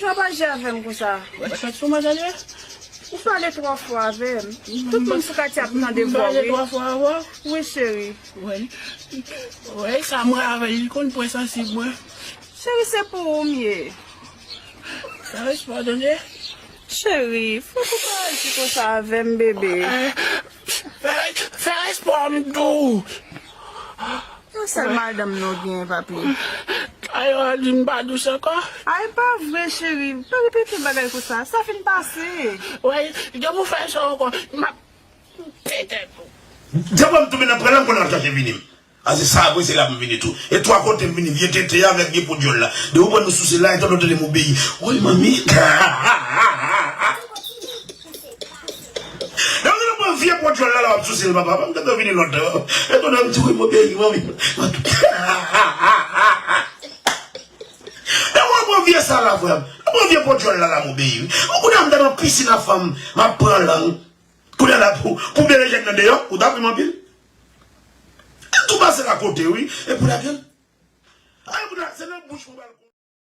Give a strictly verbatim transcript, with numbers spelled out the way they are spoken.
Ou pa pale avè m konsa. Ou pale twò fò avè m. Tout moun sou katye ap tande vwa w, wi. Wi, cheri. Wè sa mwen avè l, li konn pwen sansib mwen. Cheri, se pou ou m ye. Fè respè w, tande? Cheri, fòk ou pa aji konsa avè m, bebe. Fè, fè respè w, m di w. Yon sèl madanm nou gen, papi. Ay, yo di m pa dous ankò. Ay, pa vre, cheri. Pa repete bagay konsa. Sa fin pase. Wè, depi w fè sa ankò, m ap pete tou. Depi m tonbe nan pran l, m konn al chache vini m. A se sa vre, se la m vini tou. E twa kote m vini, vye tete avèk vye po dyòl la. Depi w pran nou souse la, etan nou tande m obeyi. Woy, manmi. Nan mwen pran vye po dyòl la, la w ap souse l, papa. Mwen te vini lontan. E tonè m di, wi, mwen beni, mwen vini. Nan mwen pran vye sa la, frè m. Nan mwen pran vye po dyòl la, la m obeyi, wi. Mwen kounye a m te nan pisin a fanm, m ap pran lang. Kounye a la, pou, pou berejèn nan deyò, ou ta ri m anpil. E tou pase la kote, wi. E pou lagèl. Ay, pou la, se nan bouch mwen pral